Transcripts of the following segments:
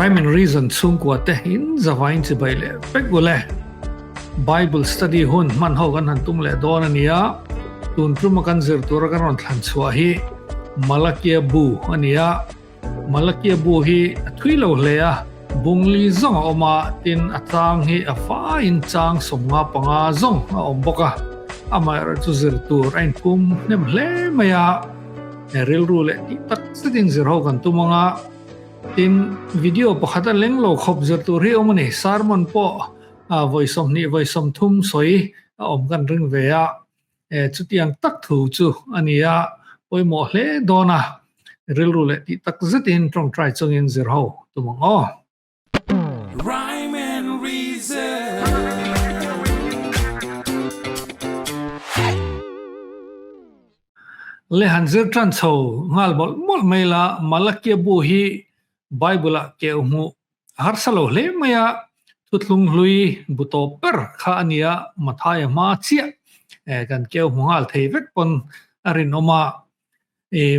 Rhyme and Reason chhungkua te in zavain chibai leh vek ule. Bible study hun hman ho kan han tum leh dawn a nia. Tun tuma kan zir tura kan rawn thlan chhuah hi Malakia bu a nia. Malakia bu hi a thui lo hle a, bungli zawng a awm a, tin a chang hi a faiin chang 55 zawng a awm bawk a. Amaherawhchu chu zir tur a inphum hnem hle mai a, rilru leh tih tak zetin zir ho kan tum ang a. Tin, video pakhat a leng lo khawp zir tur hi a awm a ni. Sermon pawh vawi 20 vawi 30 sawi a awm kan ring ve a. Chutiang tak thu chu a ni a, pawimawh hle dawn a, rilru leh tih tak zetin tawngtai chungin zir ho tum ang aw. Rhyme and Reason. Le han zir tan chho nghal mawlh mawlh mai la, Malakia bu hi Bible-ah keuh hmuh A harsa lo hle mai a, thuthlung hlui bu tawp ber kha a nia, Mathaia hma chiah kan keu hmu nghal thei vek pawn a rinawm a.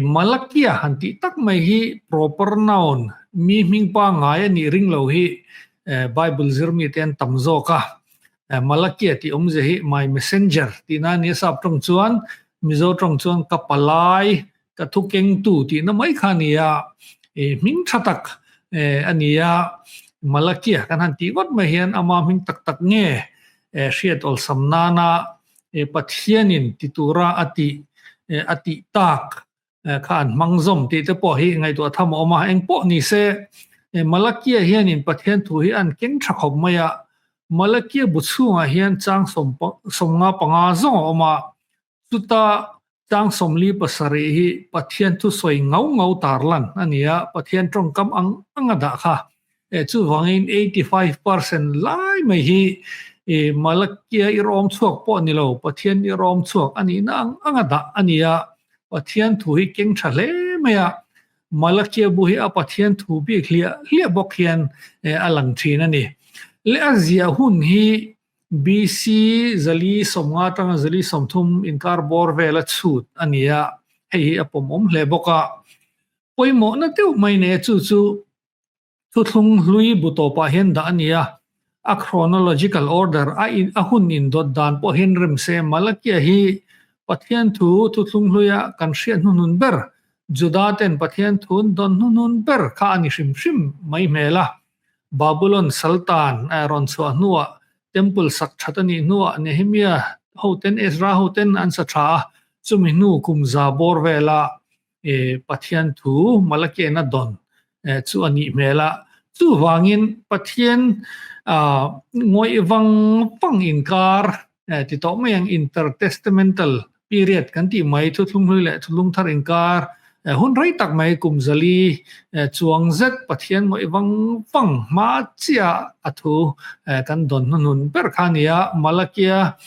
Malakia han tih tak mai hi proper noun, mi hming pangngai a nih ring lo hi Bible zir mite an tam zawk a. Malakia tih awmzia hi my messenger tihna a nia, sap tawng chuan Mizo tawng chuan ka palai Ka thu kengtu tihna mai kha a ni a, hming tha tak a ni a, Malakia kan han tih vat mai hian ama hming tak tak nge hriat awlsam nana Pathianin ti tura a tih a tih tak kha an hmang zawm tih te pawh hi ngaihtuah tham a awm a, eng pawh ni se Malakia hianin Pathian thu hi an keng tha khawp mai a, Malakia bu chhungah hian chang 55 zawng a awm a, Chuta chang 47 hi Pathian thusawi ngau ngau tarlan a ni a, Pathian tawngkam ang ang a dah kha. Chuvangin 85% lai mai hi Malakia i rawm chhuak pawh ni lo, Pathian i rawm chhuak a nihna ang ang a dah a ni a, Pathian thu hi keng tha hle mai a, Malakia bu hi a Pathian thu bik hliah hliah bawk hian a lang thin a ni. Leh a ziah hun hi BC 450 atanga 430 inkar bawr vela chhut a ni a, hei hi a pawmawm hle bawk a. Pawimawhna deuh mai nei a chu chu thuthlung hlui bu tawpah hian dah a ni a, a chronological order a a hun indawt dan pawh hian rem se Malakia hi Pathian thu thuthlung hluia kan hriat hnuhnun ber Juda ten Pathian thun dawn hnuhnun ber kha a ni hrim hrim mai hmel a. Babulon Sultan rawn chhuah hnuah Temple sak that a nih hnuah Nehemia hoten Ezra hoten an sa tha a, chumi hnu kum za bawr vela Pathian thu Malakian a dawn chu a nih hmel a. Chuvangin Pathian ngawih vang vang inkar ti tawh mai ang intertestamental period kan tih mai thuthlung hlui leh thuthlung thar inkar hun rei tak mai kum zali chuang zet Pathian ngawih vang vang hma chiah a thu kan dawn hnuhnun ber kha a ni a. Malakia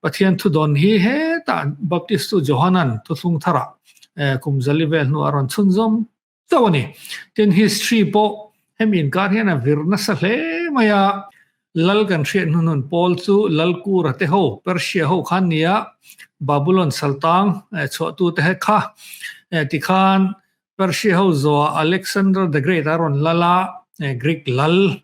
Pathian thu dawn hi hetah Baptist tu Johanan thuthlung tharah kum zali vel hnuah a rawn chhunzawm chauh a ni. Tin, history pawh hemi inkar hian a vir nasa hle mai a, Lal kan hriat hnuhnun pawl chu Lalkura te ho, Persia ho khan nia, Babulon saltang chhuahtu te kha. Tikhan Persia ho zawhah Alexander the Great a rawn lal a, Greek lal,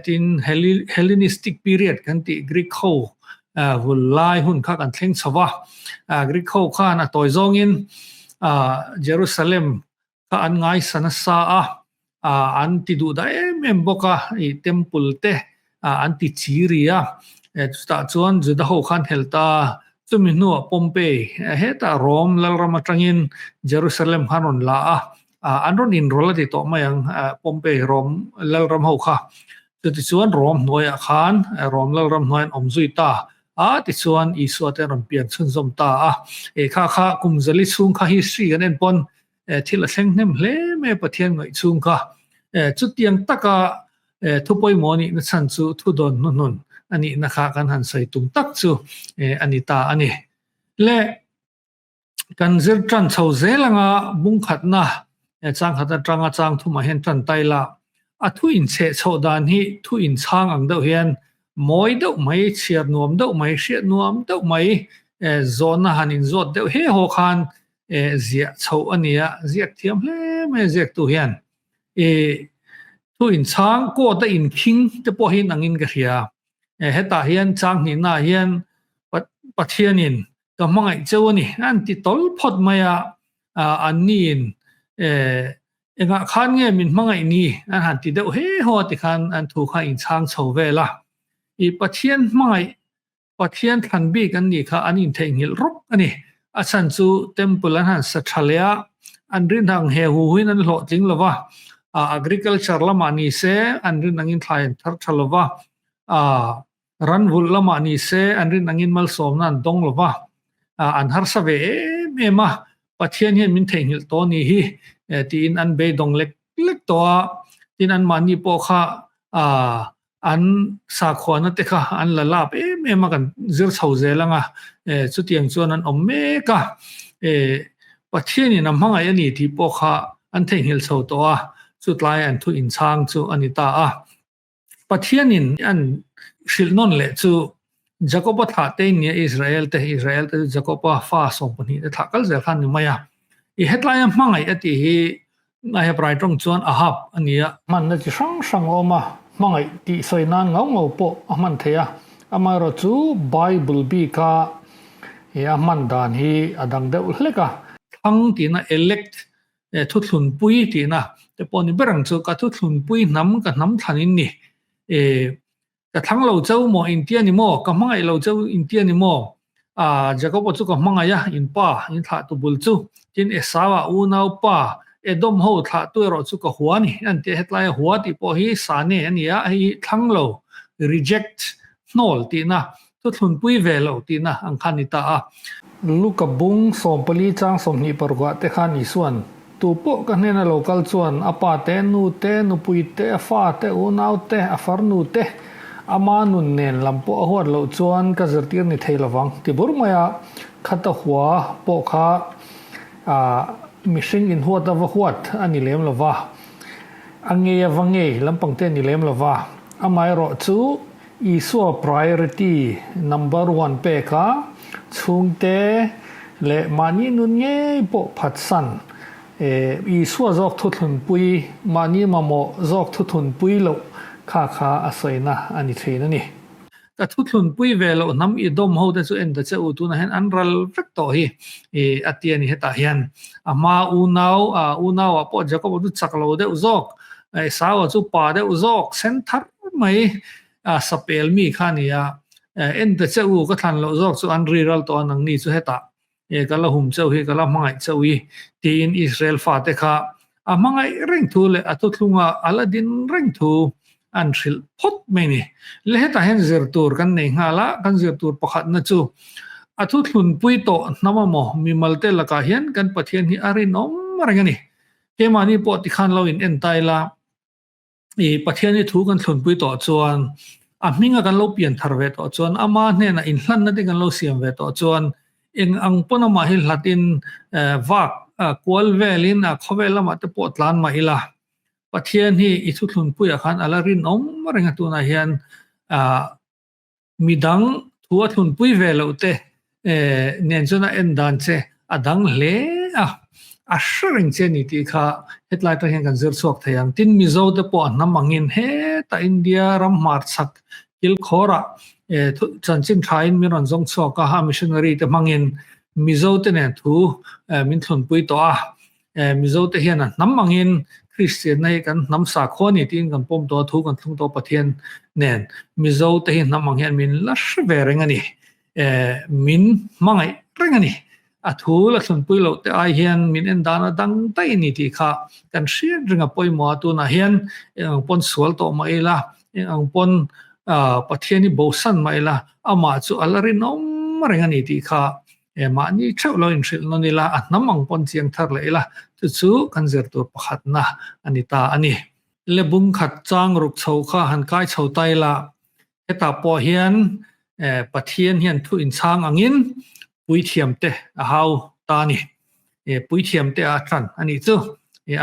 tin Hellenistic period kan tih Greek ho vul lai hun kha kan thleng chho va. Greek ho khan a tawi zawngin Jerusalem kha an ngaisa nasa a, an ti duh dah em em bawk a, i temple te an ti chi ri a, chutah chuan Juda ho khan hel ta, chumi hnuah Pompey hetah Rome lalram atangin Jerusalem khan rawn la a, an rawn inrawlh a ti tawh mai ang Pompey Rome lalram ho kha, chutichuan Rome hnuaiah khan Rome lalram hnuaiah an awm zui ta a, tichuan Isua te an rawn pian chhunzawm ta a, kha kha kum zali chhung kha history kan en pawn thil a thleng hnem hle mai a Pathian ngaih chhung kha. Chutiang taka thu pawimawh a nihna chhan chu thu dawn hnuhnun a nihna kha kan han sawi tum tak chu a ni ta a ni. Le kan zir tan chho zel anga bungkhatna changkhat atanga chang thumah hian tan tai la a thu inchheh chhoh dan hi thu inchhang ang deuh hian mawi deuh mai, chhiar nuam deuh mai, hriat nuam deuh mai, zawhna han inzawt deuh he haw khan ziah chhoh a ni a, ziak thiam hle mai a ziaktu hian. Thu inchhang court a inkhing te pawh hi nangin ka hria. Hetah hian chang hnihnaah hian Pathianin ka hmangaih cheu a ni an ti tawl phawt mai a, anniin engah khan nge min hmangaih ni an han ti deuh he haw a tikhan an thu kha inchhang chho vel a. I Pathian hmangaih Pathian thlan bik an nih kha an intheihnghilh rawk a ni. A chhan chu temple an han sa tha leh a, an rin ang he hu huin an hlawhtling lo va, agriculture lamah ni se an rin angin thlai an thar tha lo va, ranvulh lamah ni se an rin angin malsawmna an dawng lo va, an harsa ve em em a, Pathian hian min theihnghilh tawh a nih hi tiin an beidawng lek lek tawh a, tin anmahni pawh kha an sakhuana te kha an la lap em em a kan zir chho zel ang a, chutiang chuan an awm mek a, Pathianin a hmangaih a ni tih pawh kha an theihnghilh chho tawh a, chutlai an thu inchhang chu a ni ta a. Pathianin an hrilh nawn leh chu Jakoba thlah te in nia Israel te, Israel te chu Jakoba fa 12 te thlah kal zel kha an ni mai a, i hetlaia hmangaih a tih hi A Hebrai tawng chuan Ahab a ni a. Hmanna chi hrang hrang a awm a, hmangaih tih sawi nan ngau ngau pawh a hman thei a. Amaherawhchu Bible bika he a hman dan hi a dang deuh hlek a. Thlang tihna elect, thuthlunpui tihna te pawh ni ber ang chu, ka thuthlunpui hnam ka hnam thlan in ni. Ka thlang lo cheu maw intia ni maw? Ka hmangaih lo cheu intia ni maw? Ah, Jakob-a chu ka hmangaih a, in pa, in thlahtu bul chu. Tin, Esau-a unau pa, Edom ho thlahtu erawh chu ka hua a ni. An ti a, hetlaia hua tih pawh hi sane a ni a, hei hi thlang lo, reject, hnawl tihna, thuthlunpui ve lo tihna ang kha a ni ta a. Luka bung 14 chang 26 ah te khan Isua'n, Tu pawh ka hnena lo kal chuan a pa te, nu te, nupui te, a fa te, unau te, a farnu te, ama nun nen lam pawh a huat loh chuan ka zirtir ni thei lovang ti bur mai a, khata hua pawh kha mihring inhuat a va huat a ni lem lova, a ngei a va ngei lampang te a ni lem lova, amaherawh chu Isua priority number one pek a, chhungte leh mahni nun ngei pawh phatsan. Isua zawk thuthlunpui, mahni mamawh zawk thuthunpui loh kha kha a sawina a ni thin a ni. Ka thuthlunpui ve loh hnam i dawm ho te chu en ta che u, tunah hian an ral vek tawh hi a ti a ni. Hetah hian a hma unau, unauah pawh Jakob-a chu chak lo deuh zawk, Esau-a chu pa deuh zawk, sen thar mai a sapel mi kha a ni a, en ta che u, ka thlan loh zawk chu an ri ral tawh a, nangni chu hetah ka la hum cheu hi, ka la hmangaih cheu i tiin Israel fate kha a hmangaih reng thu leh a thuthlunga a la din reng thu an hrilh phawt mai a ni. Le hetah hian zir tur kan nei nghal a, kan zir tur pakhatna chu a thuthlunpui tawh hnam emaw mimalte lakah hian kan Pathian hi a rinawm reng a ni. Keimahni pawh tikhan lo in en ta ila, i Pathian i thu kan thlunpui tawh chuan, a hminga kan lo pian thar ve tawh chuan, ama hnenah inhlanna te kan lo siam ve tawh chuan, eng ang pawn amah hi hlatin vak kual velin a khawvel lamah te pawh tlan mah ila, Pathian hi i thuthlunpuiah khan a la rinawm reng a tunah hian Midang thu a thlunpui ve loh te nen chuan a en dan che a dang hle a, a hre reng che a ni tih kha hetlai atang hian kan zir chhuak thei ang. Tin, Mizo te pawh a hnam angin heta India ram hmarchhak kilkhawrah chanchin thain min rawn zawng chhuak a, a missionary te hmangin Mizo te nen thu min thlunpui tawh a. Mizo te hian a hnam angin Kristianna hi kan hnam sakhua a ni tiin kan pawm tawh a, thu kan thlung tawh Pathian nen Mizo te hi hnam ang hian min la hre ve reng a ni, min hmangaih reng a ni. A thu la thlunpui loh te ai hian min en dan a dang daih a ni tih kha kan hriat reng a pawimawh a, tunah hian eng ang pawn sual tawh mah ila, eng ang pawn Pathian hi bosan mah ila, amah chu a la rinawm reng a ni tih kha E mahni theuh lo inhrilh nawn ila, a hnam ang pawn chiang thar leh ila, chu chu kan zir tur pakhatna a ni ta a ni. Le bung khat chang ruk chho kha han kai chho ta ila, hetah pawh hian Pathian hian thu inchhang angin puithiamte a hau ta a ni. Puithiamte a tan a nih chu.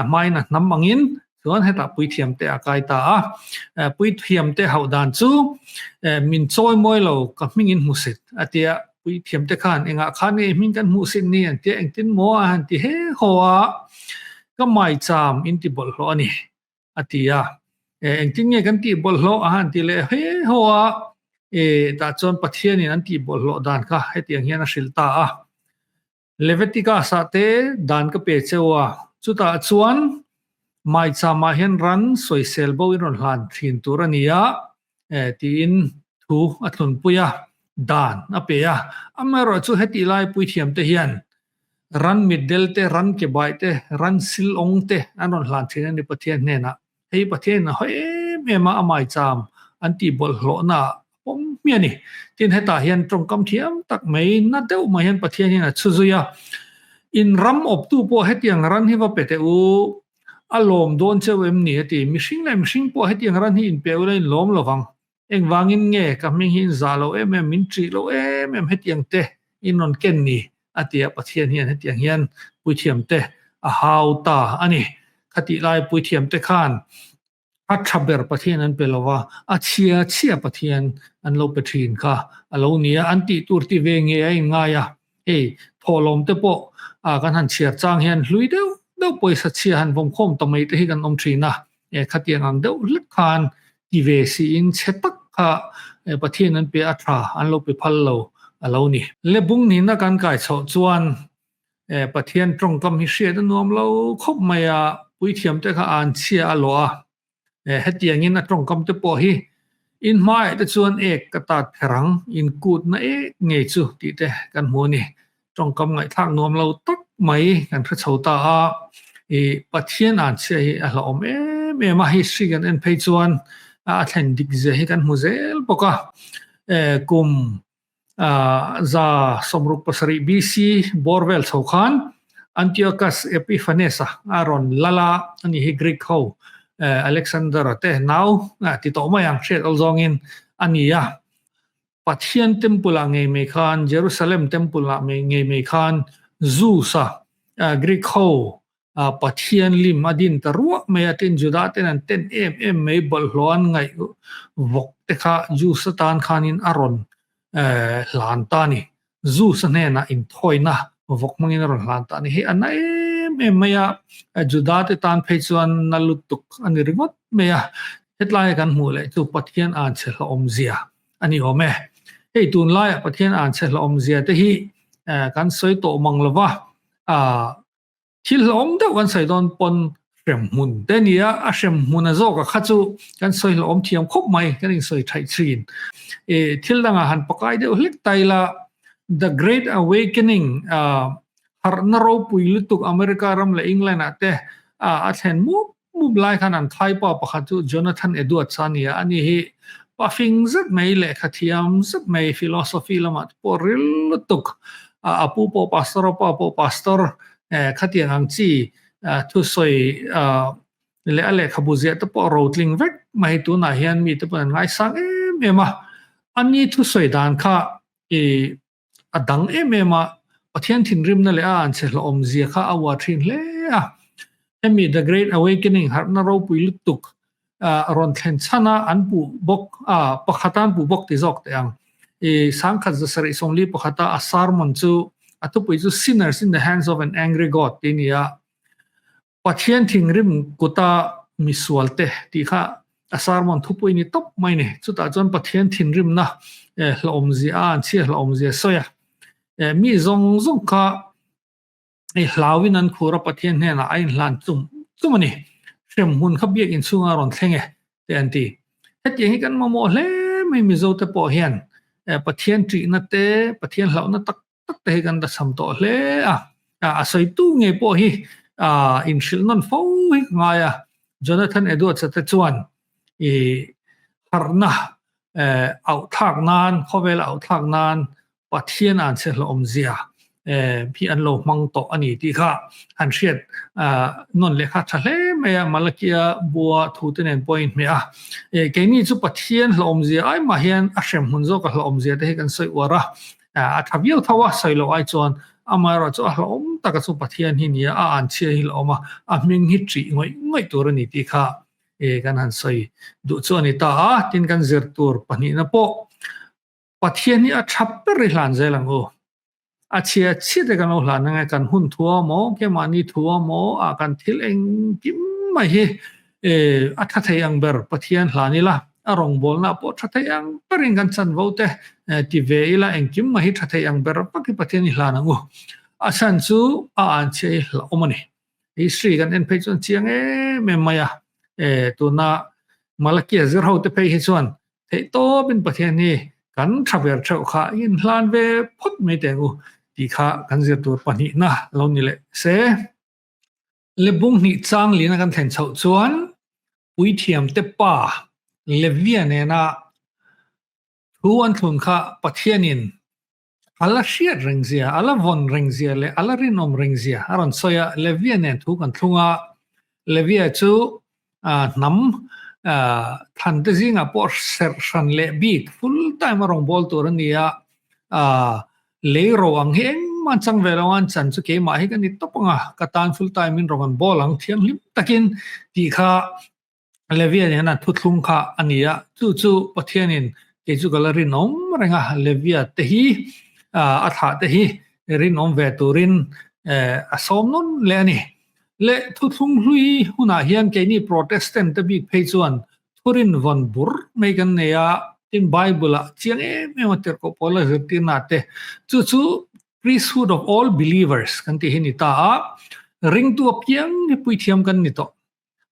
A hmain a hnam angin chuan hetah puithiamte a kai ta a. Puithiamte hauh dan chu min chawi mawi lo ka hmingin hmusit a tia. Puithiamte khan engah khan nge i hming kan hmuhsit ni an tia engtin maw a han ti he haw a, ka maicham in ti bawlhhlawh a ni a ti a. Engtin nge kan tih bawlhhlawh a han ti leh he haw a, tah chuan Pathianin an tih bawlhhlawh dan kha hetiang hian a hrilh ta a. Leviticus-ah te dan ka pe cheu a, chutah chuan maicham-ah hian ran sawisel bo in rawn hlan thin tur a ni a, tiin thu a thlunpui a, dan a pe a. Amaherawhchu chu hetih lai puithiamte hian ran mitdel te, ran kebaih te, ran silawng te an rawn hlan thin a ni Pathian hnenah. Hei Pathian a hawi em em a, a maicham an tih bawlhhlawhna ah a pawm hmiah a ni. Tin, hetah hian tawngkam thiam tak mai na deuh mai hian Pathian hian a chhu zui a, In ram awptu pawh hetiang ran hi va pe teh u, a lawm dawn cheu em ni a ti. Mihring leh mihring pawh hetiang ran hi inpe ula in lawm lo vang. Engvangin nge ka hming hi in zah lo em em, min ṭih lo em em hetiang te in rawn ken ni? a ti a, Pathian hian hetiang hian puithiam te a hau ta a ni. Khatih lai puithiam te khan a ṭha ber Pathian an pe lo va, a chhia chhia Pathian an lo pe ṭhin kha a lo ni a, an tih tur ti ve nge a inngai a. Hei, thawhlawm te pawh kan han chhiar chang hian hlui deuh deuh pawisa chhia han vawmkhawm ta mai te hi kan awm ṭhin a. Khatiang ang deuh hlek khan ti ve siin chhe tak kha Pathian an pe a tha an lo pe phal lo a lo ni. Le bung nihna kan kai chhoh chuan Pathian tawngkam hi hriat a nuam lo khawp mai a, puithiam te kha an chhia a lawh a, hetiangin a tawngkam te pawh hi in hmaiah te chuan ek ka tat pher ang, in kutna ek ngei chu tih te kan hmu a ni. Tawngkam ngaihthlak nuam lo tak mai kan hre chho ta a, i Pathian an chhia hi a hlauhawm em em a, history kan en phei chuan a thlen dik zia hi kan hmu zel bawk a. Kum 167 BC bawr vel chho khan Antiochus Epiphanes a a rawn lal a, ani hi Greek ho Alexander-a te nau ti tawh mai ang hriat awl zawngin a ni a. Pathian temple ah ngei mai khan, Jerusalem temple ah ngei mai khan Zeus-a, Greek ho pathian lim a din ta ruah mai a, tin Judah ten an ten em em mai bawlhhlawh an ngaih vawk te kha Zeus atan khanin a rawn hlan ta a ni. Zeus-a hnenah inthawina vawk hmangin a rawn hlan ta a ni. Hei a na em em mai a, Judah te tan phei chuan na lutuk a ni ringawt mai a. Hetlai kan hmuh leh chu Pathian anchhe hlawhawmzia a ni awm e. Hei tunlaiah Pathian anchhe hlawhawmzia te hi kan sawi tawh mang lo va, thil hlawhawm deuh kan sawi dawn pawn hremhmun te a ni a, a hremhmun a zawk a kha chu kan sawi hlawhawm thiam khawp mai, kan insawi thaih thin. Thil dangah han pakai deuh hlek ta ila, The Great Awakening, harhna ropui lutuk America ram leh England ah te a thlen mup Mup lai khan an thaipa pakhat chu Jonathan Edwards a ni a, ani hi pa fing zet mai, lehkha thiam zet mai, philosophy lamah te pawh ril lutuk, a pu pawh pastor, a pa pawh pastor, khatiang ang chi thusawi leh a lehkhabu ziah te pawh rotling vek mai tunah hian mite pawh an ngaisang em em a, ani thusawi dan kha i A dang em em a, Pathian thinrimna leh a anchhe hlawhawmzia kha a uar thin hle a. Hemi The Great Awakening harhna ropui lutuk rawn thlen chhan a an puh bawk a, pakhata an puh bawk ti zawk teh ang. I 1771 a a sermon chu a thupui chu Sinners in the Hands of an Angry God tih a ni a. Pathian thinrim kuta misualte tih kha a sermon thupui ni tawp mai ni. Chutah chuan Pathian thinrimna hlauhawmzia a an chhia hlauhawmzia sawi a. Mi zawng zawng kha hlauin an khur a Pathian hnenah a inhlan chum chum a ni. Hremhmun kha biakinn chhunga rawn thleng e te an ti. Hetiang hi kan mamawh hle mai Mizote pawh hian Pathian ṭihna te, Pathian hlauhna tak tak te hi kan la cham tawh hle a, a sawitu ngei pawh hi inhrilh nawn fo hi ka ngai a, Jonathan Edwards-a te chuan i harhna auhthlak nan, khawvel auhthlak nan Pathian an chhe hlawhawmzia hi an lo hmang tawh a ni tih kha han hriat nawn leh kha tha hle mai a, Malakia bua thu te nen pawh a inhmeh a. Keini chu Pathian hlawhawmzia ai mah hian a hremhmun zawka hlawhawmzia te hi kan sawi uar a, A tha viau tho a, sawi loh ai chuan amaherawh chu a hlauhawm taka chu Pathian hi nia, a anchhia hi hlauhawm a, a hming hi ṭih ngawih ngawih tur a ni tih kha kan han sawi duh chu a ni ta a, tin kan zir tur pahnihna pawh Pathian hi a tha ber i hlan zel ang u. A chhia chhia te kan lo hlan ang e, kan hun thu a maw, keimahni thu a maw, a kan thil engkim mai hi. A tha thei ang ber Pathian hlan ila, a rawngbawlna pawh tha thei ang berin kan chanvo te ti ve ila, engkim mai hi tha thei ang ber vak hi Pathian i hlan ang u. A chhan chu a anchhia hi hlauhawm a ni. History kan en phei chuan chiang em em mai a, tuna Malakia zir ho te phei hi chuan theihtawpin Pathian hi kan tha ber theuh kha in hlan ve phawt mai teh ang u tih kha kan zir tur pahnihna lo ni leh se. Lebung hnih chang lina kan thlen chhoh chuan puithiamte pa Levia nena thu an thlun kha Pathianin a la hriat reng zia, a la vawn reng zia leh a la rinawm reng zia a rawn sawi a. Levia nen thu kan thlung a, Levia chu hnam thlan te zingah pawh serh hran leh bik full time a rawngbâwl tur a ni a, lei ro ang hi engmah an chang ve lo a, an chan chu keimah hi ka ni tawp ang a, ka tan full time in rawn an bawl ang thianghlim takin tih kha Levia nen an thuthlung kha a ni a, chu chu Pathianin kei chu ka la rinawm reng a, Levia te hi a thlah te hi rinawm ve turin a sawm nawn leh a ni. Leh thuthlung hlui hunah hian keini Protestant te bik phei chuan thurin vawn bur mai kan nei a, tin Bible ah chiang em em a tirhkoh pawl a zirtirna te chu chu priesthood of all believers kan tih hi ni ta a, ringtu apiang hi puithiam kan ni tawh.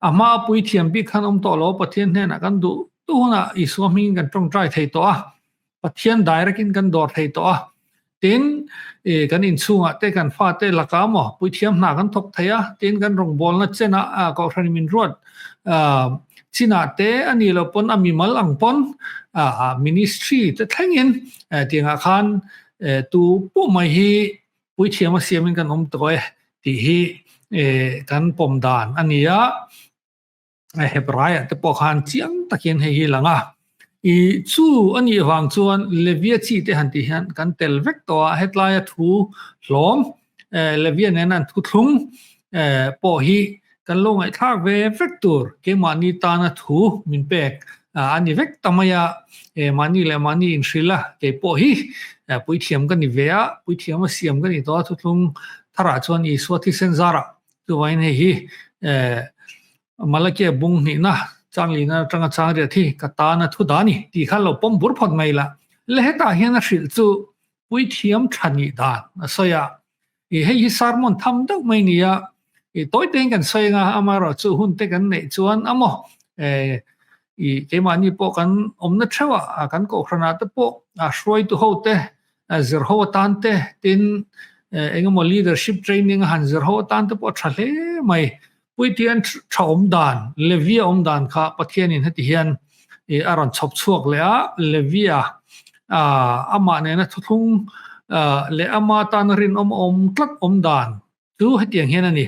A hma a puithiam bik khan awm tawh lo, Pathian hnenah kan duh duh hunah Isua hmingin kan tawngtai thei tawh a, Pathian direct in kan dawr thei tawh a. Tin, kan inchhungah te kan fate lakah maw puithiam hna kan thawk thei a, tin kan rawngbawlna chenah Kohhran min ruat chinah te a nih loh pawn a mimal ang pawn ministry te thlengin tiangah khan tu pawh mai hi Puithiam a siamin kan awm tawh e tih hi kan pawm dan a ni a, Hebraiah te pawh khan chiang takin hei hi lang a. I chu a nih vang chuan Levia chi te han tih hian kan tel vek tawh a, hetlaia thu hlawm Levia nena an thuthlung pawh hi kan lo ngaihthlak ve vek tur keimahni tana thu min pek a ni vek ta mai a, mahni leh mahni inhrilh a, kei pawh hi puithiam ka ni ve a, puithiam a siam ka ni tawh a, thuthlung tharah chuan Isua thisen zarah chuvangin hei hi Malakia bung hnihna changlina atanga changriat hi ka tana thu dah a ni tih kha lo pawm bur phawt mai la. Le hetah hian a hrilh chu puithiam tha nih dan a sawi a, i hei hi sermon tham deuh mai ni a, i tawi tein kan sawi anga amaherawhchu hun te kan neih chuan a maw i keimahni pawh kan awmna theuh a kan kohhranah te pawh a hruaitu ho te zir ho atan te tin engemaw leadership training a han zir ho atan te pawh a tha hle mai. Puithian tha awm dan, Levia awm dan kha Pathianin heti hian a rawn chhawp chhuak leh a, Levia amah nena thuthlung leh ama tana rinawm a awm tlat awm dan chu hetiang hian a ni.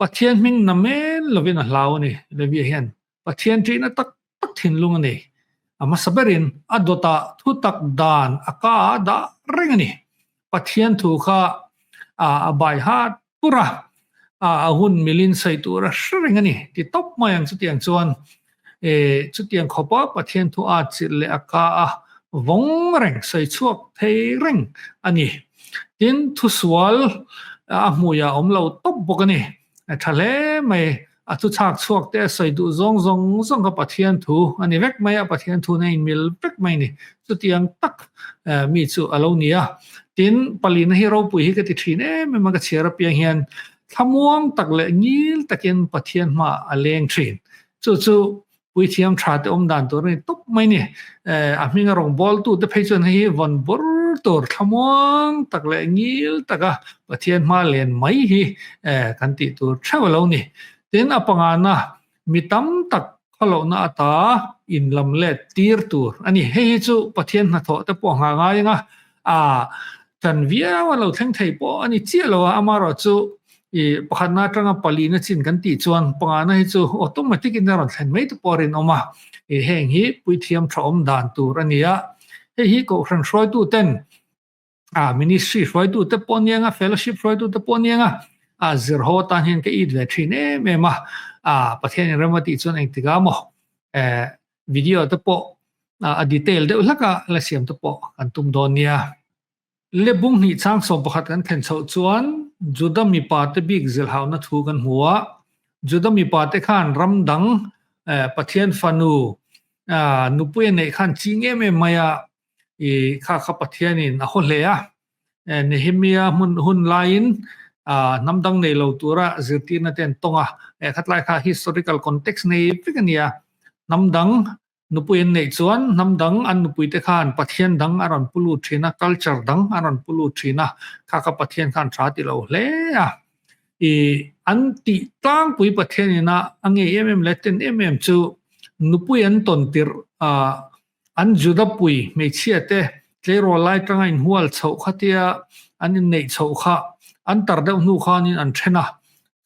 Pathian hming na men lovin a hlau a ni, Levia hian Pathian ṭihna tak tak thinlung a nei. A hmasa berin a dawtah thutak dan a ka a dah reng a ni. Pathian thu kha a bai hat pur a, a hun milin sawi tur a hre reng a ni ti tawp mai ang chutiang chuan chutiang khawpa Pathian thu a chilh leh a ka a vawng reng sawi chhuak thei reng a ni. Tin, thusual a hmuiah a awm lo tawp bawk a ni. A tha hle mai. A thu chhak chhuak te a sawi duh zawng zawng zawng kha Pathian thu a ni vek mai a, Pathian thu na inmil vek mai a ni. Chutiang tak mi chu a lo ni a. Tin, palina hi ropui hi ka ti thin em em a, ka chhiar apiang hian thlamuang tak leh ngil takin Pathian hmaah a leng thin. Chu chu Puithiam tha te awm dan tur a ni tawp mai ni. A hminga rawngbawltu te phei chuan hei hi vawn bur tur thlamuang tak leh ngil taka Pathian hma len mai hi kan tih tur theuh a lo ni. Tin, a pangana mi tam tak khawlohna ata inlam let tir tur a ni. Hei hi chu Pathian hnathawh te pawh nghah ngai anga a Tan viau a lo thleng thei pawh a ni chiah lo a, amaherawhchu i pakhatna atanga palina chin kan tih chuan pangana hi chu automatic in a rawn thlen mai te pawh a rinawm a, i heng hi puithiam tha awm dan tur a ni a, hei hi kohhran hruaitu ten a ministry hruaitu te pawh a nia nga, fellowship hruaitu te pawh a nia nga, a zir ho atan hian ka it ve thin em em a, a Pathian in rem a tih chuan engtikah maw video te pawh a detail deuh hlak a la siam te pawh kan tum dawn nia. Le bung hnih chang 11 kan thlen chhoh chuan Juda mipa te bik zilhauhna thu kan hmu a, Juda mipa te khan ram dang. Pathian fanu nupui a neih khan ching em em mai a, i kha kha Pathianin a haw hle a. Nehemia hmun hun laiin hnam dang nei lo tura zirtirna te an tawng a, khatlai kha historical context nei vek a nia. Hnam dang nupui an neih chuan hnam dang an nupuite khan Pathian dang a rawn pu lut thin a, culture dang a rawn pu lut thin a, kha kha Pathian khan tha ti lo hle a. I an tih tlangpui Pathian ina a ngei em em leh ten em em chu nupui an tawn tirh An Juda pui hmeichhia te tleirawl lai tanga inhual chhoh khatia an inneih chhoh kha an tar deuh hnu khanin an then a,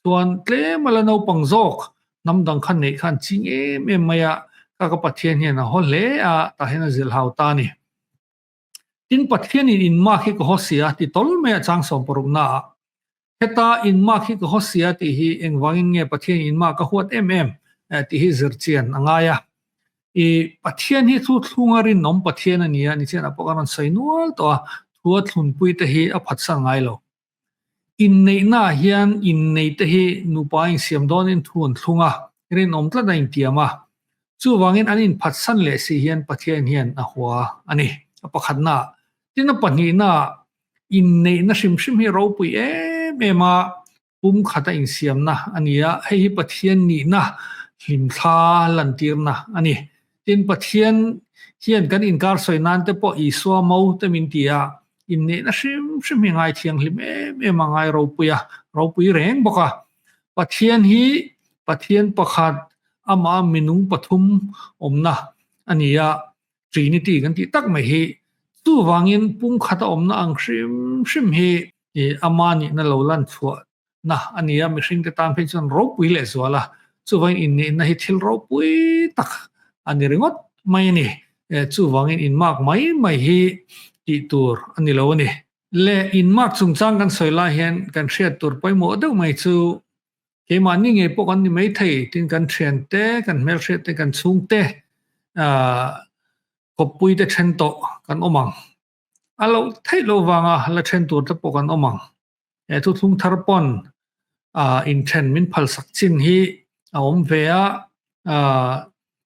chuan tlem a la naupang zawk hnam dang kha neih kha an ching em em mai a, ka ka Pathian hian a haw hle a, tah hian a zilh hau ta a ni. Tin Pathianin inmak hi ka haw si a ti tawl mai a chang 60 naah. Heta inmak hi ka haw sia tih hi engvangin nge Pathian inmak a huat em em tih hi zirchian a ngai a. I Pathian hi thu thlunga rinawm Pathian a ni a, nichianah pawh ka rawn sawi nual tawh a, thu a thlunpui te hi a phatsan ngai lo. Inneihnaah hian inneite hi nupa a insiam dawnin thu an thlung a, rinawm tlat a intiam a. Chuvangin an inphatsan leh si hian Pathian hian a hua a ni. A pakhatnaah. Tin a pahnihnaah Inneihna hrim hrim hi ropui em em a, pum khata insiamna a ni a, hei hi Pathian nihna hlimthla lantirna a ni. Tin, Pathian hian kan inkar sawi nan te pawh Isua mo te min ti a, inneihna hrim hrim hi ngai thianghlim em em a, ngai ropui a, ropui reng bawk a. Pathian hi Pathian pakhat, amah minung pathum awmna a ni a, Trinity kan tih tak mai hi chuvangin pumkhat a awmna ang hrim hrim hi ama nihna lo lan chhuahna a ni a, mihringte tan phei chuan ropui leh zual a, chuvangin inneihna hi thil ropui tak a ni ringawt mai a ni. Chuvangin inmark mai mai hi tih tur a ni lo a ni. Le inmark chungchang kan sawi lai hian kan hriat tur pawimawh deuh mai chu Keimahni ngei pawh kan ni maithei tin kan thiante, kan hmelhriatte, kan chhungte kawppuite then tawh kan awm ang. A loh theih loh vanga la then tur te pawh kan awm ang. He thuthlung thar pawn inthen min phalsak chin hi a awm ve a,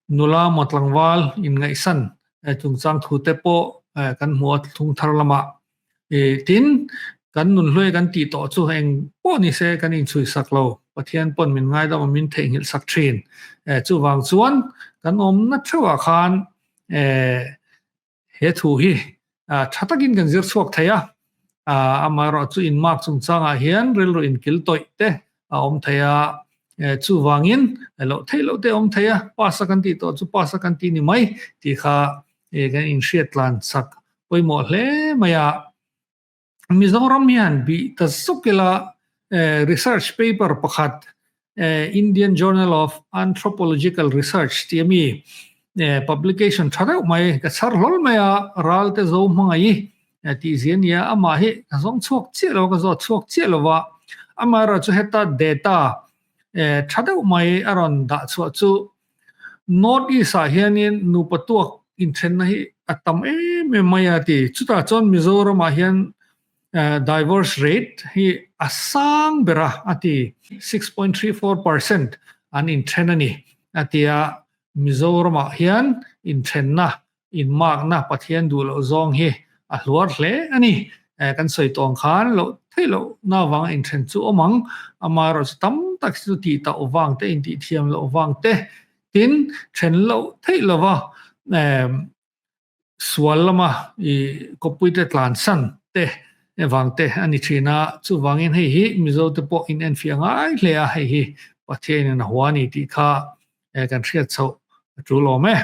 nula maw tlangval inngaihsan chungchang thu te pawh kan hmu a thuthlung thar lamah. Tin, kan nunhluai kan tih tawh chu eng pawh ni se kan inchhui sak lo, Pathian pawn min ngaidam a min theihnghilh sak thin. Chuvang chuan kan awmna theuhah khan he thu hi tha takin kan zir chhuak thei a, amaherawh chu inmark chungchangah hian rilru inkil tawih te a awm thei a, chuvangin loh theih loh te a awm thei a, pass a kan tih tawh chu pass a kan tih ni mai tih kha kan inhriat tlan sak pawimawh hle mai a. Mizoram hian bih ta zuk ila research paper pakhat Indian Journal of Anthropological Research tih ami publication tha deuh mai ka chhar hlawl mai a, Ralte zo hmangaih tih zia nia amah hi ka zawng chhuak chiah lo a, ka zawt chhuak chiah lo va, amaherawhchu heta data tha deuh mai a rawn dah chhuah chu North East ah hianin nupa tuak inthenna hi a tam em em mai a ti. Chutah chuan Mizoram ah hian divorce rate hi a sang ber a a ti. 6.34% an inthen a ni a ti a. Mizoram ah hian inthenna inmakna Pathian duh loh zawng hi a hluar hle a ni. Kan sawi tawng khan loh theih loh na avanga inthen chu awm ang, amaherawh chu tam tak hi chu tih tauh vang te, intih thiam loh vang te, tin then loh theih lova sual lama i kawppuite tlansan te vang te a ni thin a, chuvangin hei hi Mizote pawh inenfiah ngai hle a, hei hi Pathianin a hua a ni tih kha kan hriat chhoh a tul awm e.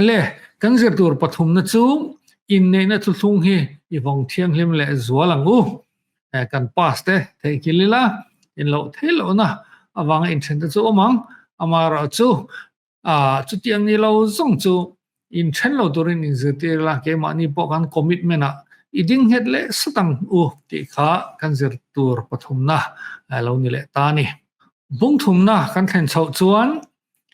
Le, kan zir tur pathumna chu inneihna thuthlung hi i vawng thianghlim leh zual ang u. Kan pass te theihnghilh ila, inloh theih lohna avanga inthen te chu awm ang. Amaherawhchu, chutiang ni lo zawng chu inthen lo turin inzirtir ila, keimahni pawh kan commitment ah i ding nghet leh sat ang u tih kha kan zir tur pathumna lo ni leh ta a ni. Bungthumna kan thlen chhoh chuan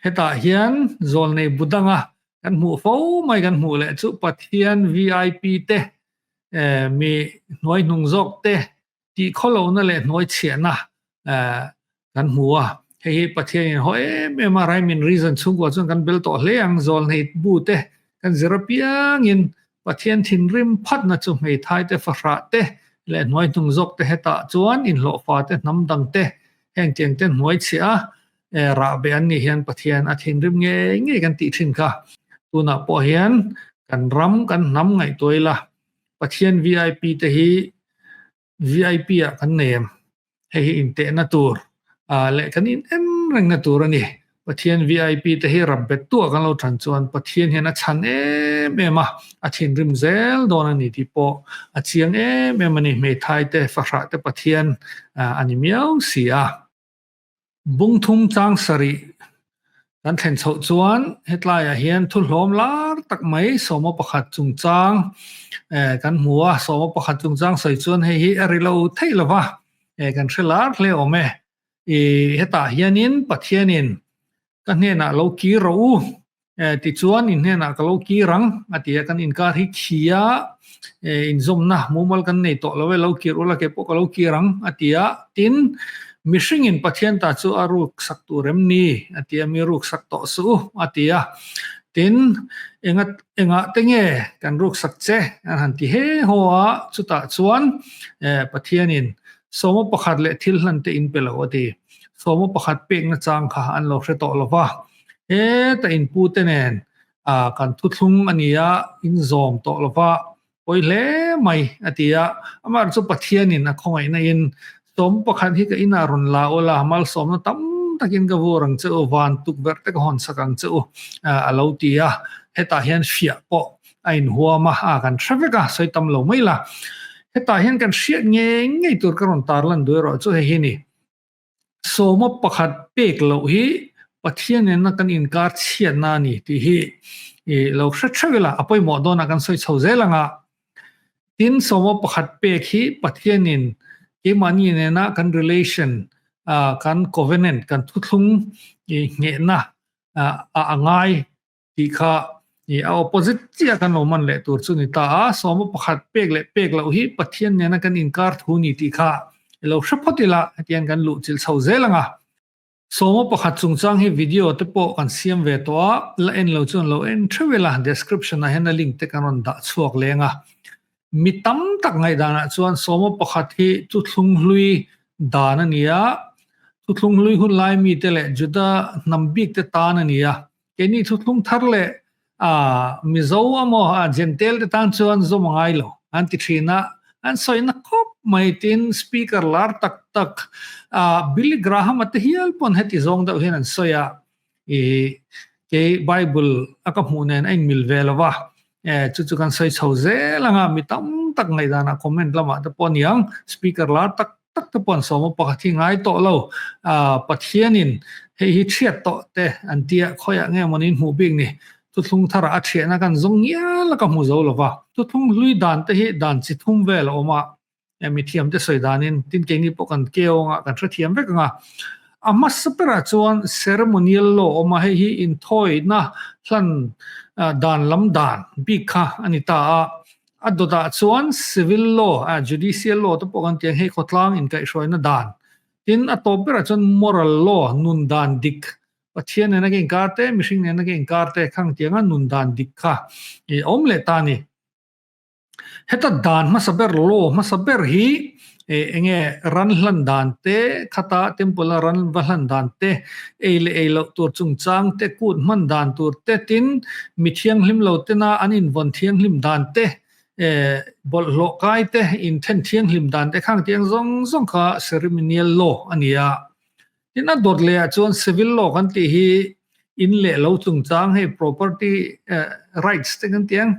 Hetah hian zawlnei bu danga kan hmuh fo mai kan hmuh leh chu Pathian VIP te, mi hnuaihnung zawk te tih khawlohna leh hnuaichhiahna kan hmu a. Hei hi Pathianin haw em em a, Rhyme and Reason chhungkua chuan kan bel tawh hle ang, Zawlnei bu te kan zir apiangin Pathian thinrim phatna chu hmeithai te, fahrah te leh hnuai hnung zawk te hetah chuan inhlawhfa te, hnam dang te heng tiang te hnuai chhiah a rah beh an nih hian Pathian a thinrim ngei ngei kan tih thin kha. Tunah pawh hian kan ram kan hnam ngaihtuah ila Pathian VIP te hi VIP ah kan nei em? Hei hi intehna tur leh kan in en rengna tur a ni. Pathian VIP te hi rap bet tuah kan lo tan chuan Pathian hian a chhan em em a, a thinrim zel dawn a ni tih pawh a chiang em em a ni. Hmeithai te, fahrah te Pathian a ni miau si a. Bungthum chang sarih kan thlen chhoh chuan hetlaiah hian thu hlawm lar tak mai sawma pakhat chungchang kan hmu a, sawma pakhat chungchang sawi chuan hei hi a ri lo theih lo va, kan hre lar hle awm e. I hetah hianin Pathianin ka hnenah lo kir rawh u Tichuan, in hnenah ka lo kir ang, a ti a, kan inkar hi khi a, inzawmna mumal kan nei tawh lo e, lo kir ula kei pawh ka lo kir ang, a ti a. Tin, mihringin Pathian ta chu a ruk sak tur em ni? a ti a, mi ruk sak tawh suh u, a ti a. Tin, enga engah te nge kan ruk sak che? an han ti he haw a, chutah chuan Pathianin sawma pakhat leh thil hlan te in pe lo, a ti. Sawma pakhat pekna chang kha an lo hre tawh lo va. Heta inpute nen kan thuthlung a ni a, in zawm tawh lo va, pawi hle mai a ti a. Amaherawhchu chu Pathianin a khawngaihna in sawm pakhat hi ka inah rawn la awl a, malsawmna tam takin ka vur ang che u, van tukverh te ka hawn sak ang che u a lo ti a. Hetah hian fiah pawh a inhuam a, a kan hre vek a, sawi tam lo mai la. Hetah hian kan hriat ngei ngei tur ka rawn tarlan duh erawh chu hei hi a ni. Sawma pakhat pek loh hi Pathian nena kan inkar chhiatna a ni tih hi i lo hre theuh ila, a pawimawh dawnah kan sawi chho zel ang a. Tin, sawma pakhat pek hi Pathianin keimahni nena kan relation, kan covenant, kan thuthlung i nghehna a a ngai tih kha i a opposite chiah kan lo man leh tur chu ni ta a, sawma pakhat pek leh pek loh hi Pathian nena kan inkar thu ni tih kha i lo hre phawt ila hetiang kan luh chilh chho zel ang a. Sawma pakhat chungchang hi video te pawh kan siam ve tawh a, la en lo chuan lo en theuh ila, description ah hian a link te kan rawn dah chhuak leng a. Mi tam tak ngaihdanah chuan sawma pakhat hi thuthlung hlui dan a ni a, thuthlung hlui hun lai mite leh Juda hnam bik te tan a ni a, Keini thuthlung thar leh a Mizo amaw a Jentail te tan chuan zawm a ngai lo an ti thin a, an sawina khawp mai tin speaker lar tak tak a Billy Graham a te hial pawn heti zawng deuh hian an sawi a, i kei Bible a ka hmuh nen a inmil ve lo va, e chu chu kan sawi chho zel anga mi tam tak ngaihdanah comment lamah te pawh a niang speaker lar tak tak te pawh an sawm a, pakhat hi ngai tawh lo, Pathianin hei hi thiat tawh te an tia khawiah nge maw niin hmuh bik ni, thuthlung tharah a thiahna kan zawng ngial a ka hmu zo lo va, thuthlung hlui dan te hi dan chi thum vel a awm a, mithiam te sawi danin tin keini pawh kan keu anga kan hrethiam vek anga, a hmasa berah chuan ceremonial law a awm a, hei hi inthawina hlan dan lam dan bik kha a ni ta a. A dawtah chuan civil law, judicial law te pawh kan ti ang, hei khawtlang inkaihhruaina dan. Tin, a tawp berah chuan moral law, nun dan dik, Pathian nena ka inkar te, mihring nena ka inkar te khang tianga nun dan dik kha i awm leh ta a ni. Heta dan hmasa ber, law hmasa ber hi enge ran hlan dan te, khata temple a ran va hlan dan te, ei leh ei loh tur chungchang te, kut hman dan tur te, tin mi thianghlim lo tena an invawn thianghlim dan te, bawlhhlawh kai te, inthen thianghlim dan te khang tiang zawng zawng kha ceremonial law a ni a. Tin a dawt lehah chuan civil law kan tih hi in leh lo chungchang hei property rights te kan ti ang,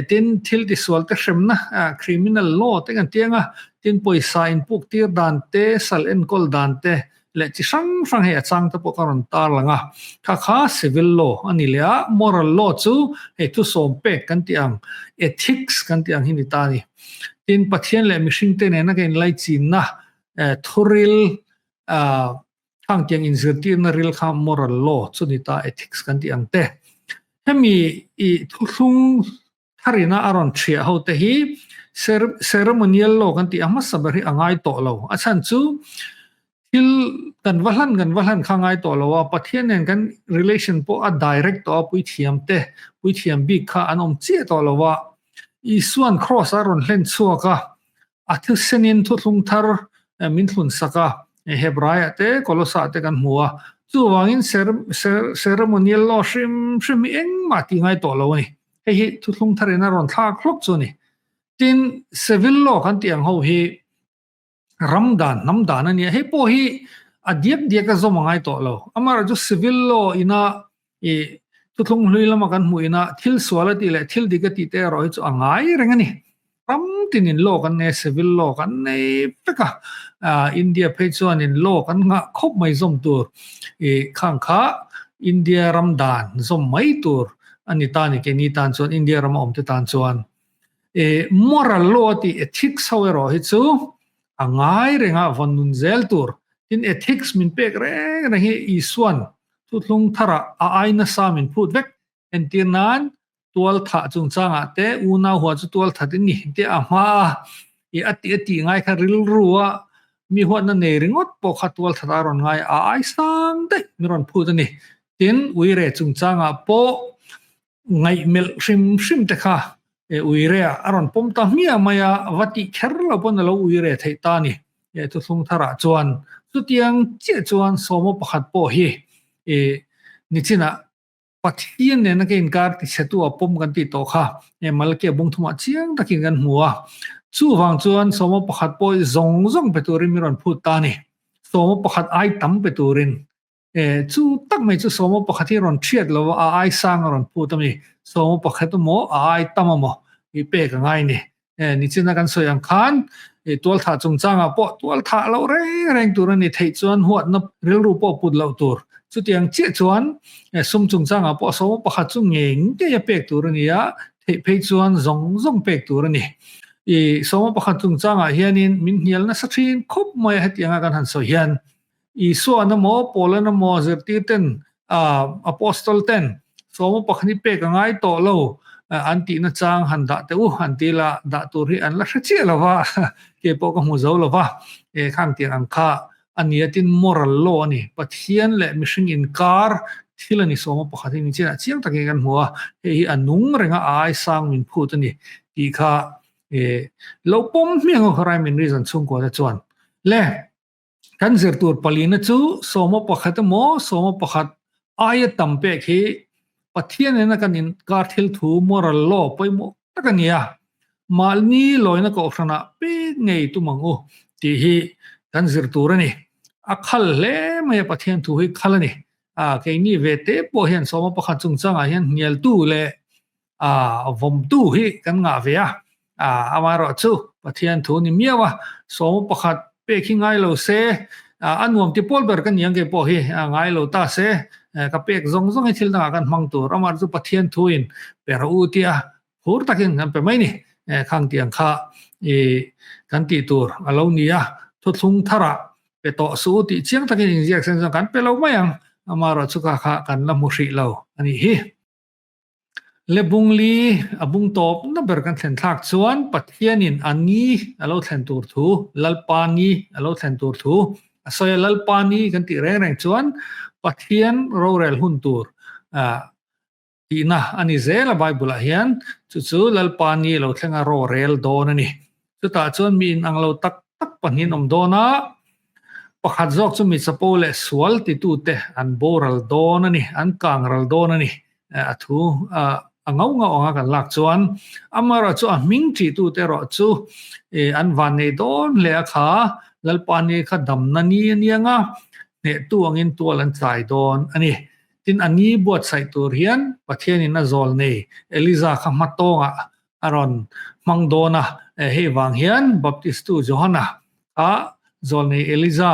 tin thil tisual te hremna criminal law te kan ti ang a, tin pawisa inpuk tir dan te, sal enkawl dan te leh chi hrang hrang hei a chang te pawh ka rawn tar lang a, kha kha civil law a ni leh a, moral law chu hei thusawm pek kan tih ang, ethics kan tih ang hi ni ta a ni. Tin, Pathian leh mihring te nena ka inlaichinna thuril khang tiang inzirtirna ril kha moral law chu ni ta, ethics kan tih ang te. Hemi i thuthlung Tharina a rawn thiah ho te hi ceremonial law kan tih a hmasa ber hi a ngai tawh lo. A chhan chu Thil kan va hlan kan va hlan kha ngai tawh lo a, Pathian nen kan relation pawh a direct tawh a, puithiam te, puithiam bik kha an awm chiah tawh lo a. Isuan Kraws a rawn hlen chhuak a, a thisenin thuthlung thar min thlun sak a, Hebraiah te, Kolosah te kan hmu a. Chuvangin ceremonial law hrim hrim hi engmah tih ngai tawh lo a ni. Hei hi thuthlung tharin a rawn thlak hlawk chu a ni. Tin, civil law kan tih ang ho hi ram dan, hnam dan a nia. Hei pawh hi a diak diak a zawm a ngai tawh lo. Amaherawh chu civil law ina i thuthlung hlui lama kan hmuh ina thil sual a tih leh thil dik a tih te erawh hi chu a ngai reng a ni. Ram tinin law kan nei a, civil law kan nei vek a. India phei chuanin law kan nghah khawp mai zawm tur i khang kha India ram dan zawm mai tur a ni ta ni keini tan chuan India rama awmte tan chuan. E moral law a tih ethics ho erawh hi chu a ngai reng a vawn nun zel tur. Tin ethics min pek reng reng hi Isuan thuthlung tharah a ai nasa min phut vek. Entir nan tual thah chungchangah te unau hua chu tual that in ni te a hma a i a tih a tih ngai kha rilru a mi huatna nei ringawt pawh kha tual that a rawn ngai a ai sang daih min rawn phut a ni. Tin uire chungchangah pawh Ngaihmelh hrim hrim te kha e uire a a rawn pawm ta hmiah mai a, va tih kher lo pawn a lo uire theih ta a ni. E thuthlung tharah chuan chutiang chiah chuan sawma pakhat pawh hi e nichinah Pathian nena ka inkar tichhetu a pawm kan tih tawh kha e Malakia bungthumah chiang takin kan hmu a. Chuvang chuan sawma pakhat pawh hi zawng zawng pe turin min rawn phut ta a ni. Sawma pakhat ai tam pe turin E, chu tak mai chu sawma pakhat hi rawn thiat lo a, a ai sang a rawn phut a mi. Sawma pakhat emaw, a ai tam emaw i pek a ngai ni. E, nichina kan sawi ang khan, e, tualthah chungchangah pawh tualthah loh reng reng tur a ni theih chuan huatna rilru pawh put loh tur. Chutiang chiah chuan, e, sum chungchangah pawh sawma pakhat chu ngei ngei a pek tur a ni a, theih phei chuan zawng zawng pek tur a ni. I, sawma pakhat chungchangah hianin min hnial nasa thin khawp mai a hetianga kan han sawi hian. Isuan emaw, Paulan emaw zirtir ten, Apostle ten sawma pakhat hi pek a ngai tawh lo an tihna chang han dah teh u an ti la, dah tur hi an la hre chiah lo va, kei pawh ka hmu zo lo va, e khang tiang ang kha a ni a tin moral law a ni, Pathian leh mihring inkar thil a ni sawma pakhat hi nichinah chiang takin kan hmu a, hei hi a nung renga a ai sang min phut a ni tih kha e lo pawm hmiang a Rhyme and Reason chhungkua te chuan le. Kan zir tur palina chu sawma pakhat emaw sawma pakhat aia tam pek hi Pathian nena kan inkar thil thu moral law pawimawh tak a ni a, mahni lawina kohhranah pek ngei tum ang u tih hi kan zir tur a ni. A khal hle mai a Pathian thu hi khal a ni. A keini ve te pawh hian sawma pakhat chungchangah hian hnialtu leh a vawmtu hi kan ngah ve a, a amaherawh chu Pathian thu ni miau a, sawma pakhat pek hi ngai lo se, a nuam ti pawl ber ka ni ang kei pawh hi ngai lo ta se, ka pek zawng zawng hi thil dangah kan hmang tur, amaherawh chu Pathian thuin pe rawh u tia phur takin kan pe mai ni, khang tiang kha i kan tih tur a lo ni a, thuthlung tharah pe tawh suh u tih chiang takin inziak sen chuan kan pe lo mai ang, amaherawh chu kha kha kan la hmu hrih lo a nih hi. Le bung li a bung tawp na ber kan thlen thlak chuan Pathianin a ni a lo thlen tur thu, Lalpa ni a lo thlen tur thu a sawi a. Lalpa ni kan tih reng reng chuan Pathian rorel hun tur tihna a ni zel a Bible-ah hian. Chu chu Lalpa ni a lo thleng a rorel dawn a ni. Chutah chuan mi inang lo tak tak pahnihin awm dawn a, pakhat zawk chu mi chapo leh sual titute an boral dawn a ni, an kang ral dawn a ni. A thu a ngau ngau anga kan lak chuan amaherawh chu a hming ṭihtute erawh chu an van nei dawn hle a kha, Lalpa ni kha damna ni a niang a, hnehtu angin tual an chai dawn a ni. Tin, a ni buatsaih tur hian Pathianin a zawl nei Eliza kha hmatawngah a rawn hmang dawn a, hei vang hian Baptistu Johana kha zawlnei Elija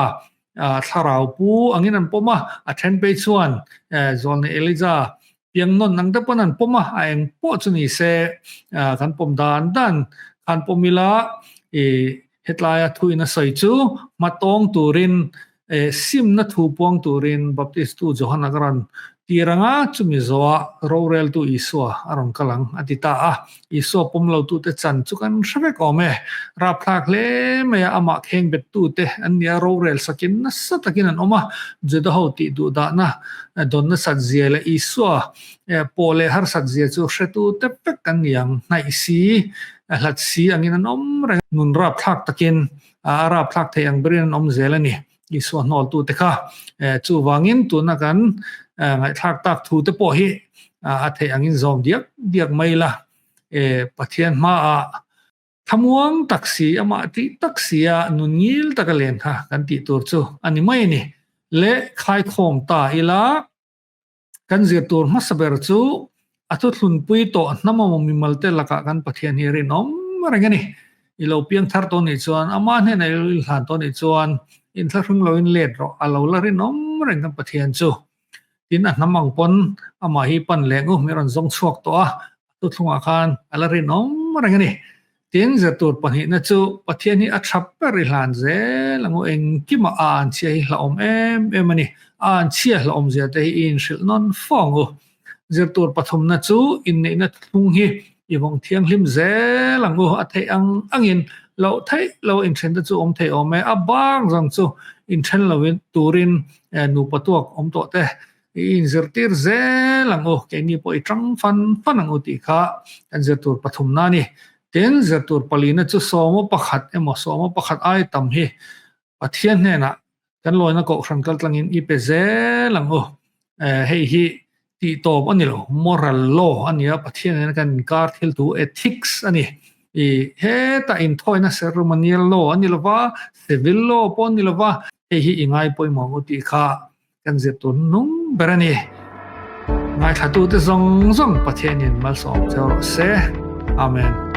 thlarau pu angin an pawm a, a then phei chuan zawlnei Elija piang nawn ang te pawn an pawm a, a eng pawh chu ni se kan pawm dan dan khan pawm ila i hetlaia thuin a sawi chu hmatawng turin simna thu puang turin Baptistu Johana ka rawn. Tir anga chumi zawhah roreltu Isua a rawn kal ang, a ti ta a. Isua pawm lotute chan chu kan hre vek awm e. Rapthlak hle mai a, amah kheng bettute an nia rorel sakin nasa takin an awm a. Juda ho tih duh dahna dawn nasat zia leh Isua pawh leh harsat zia chu hretute vek an ni ang. Hnaih si, hlat si angin an awm reng a. Nun rapthlak takin a rapthlak thei ang berin an awm zel a ni. Isua hnawltute kha chuvangin tuna kan ngaihthlak tak thu te pawh hi a theih angin zawm diak diak mai la. Pathian hmaah thlamuang tak si, amah tih tak si a nun ngil taka len kha kan tih tur chu a ni mai a ni. Le khaikhawm ta ila. Kan zir tur hmasa ber chu a thuthlunpui tawh hnam emaw mimal te lakah kan Pathian hi rinawm reng a ni. I lo piang thar tawh nih chuan, ama hnenah i lo inhlan tawh nih chuan inthlahrung loin let rawh, a lo la rinawm reng kan Pathian chu. Tin, a hnam ang pawn amah hi pan leh ngu mi rawn zawng chhuak tawh a, a thuthlungah khan a la rinawm reng a ni. Tin, zirtur pahnihna chu Pathian hi a tha ber i hlan zel ang u, engkimah a anchhia hi hlauhawm em em a ni. A anchhia hlauhawmzia te hi i inhrilh nawn fo ang u. Zirtur pathumna chu inneihna thlung hi i vawng thianghlim zel ang u, a theih ang angin loh theih lo inthen te chu awm thei awm e, a bang zawng chu inthen loin turin nupa tuak awm tawh te I inzirtir zel ang u, keini pawh i tang fan fan ang u tih kha kan zir tur pathumna a ni. Tin, zir tur palina chu sawma pakhat emaw sawma pakhat ai tam hi Pathian hnenah kan lawina kohhran kal tlangin i pe zel ang u. Hei hi tih tawp a ni lo, moral law a ni a, Pathian nena kan inkar thil thu ethics a ni. I hetah inthawina ceremonial law a ni lo va, civil law pawh a ni lo va, hei hi i ngai pawimawh ang u tih kha Kan zir tur nung ber a ni. Ngaithlatute zawng zawng Pathianin malsawm cheu rawh se. Amen.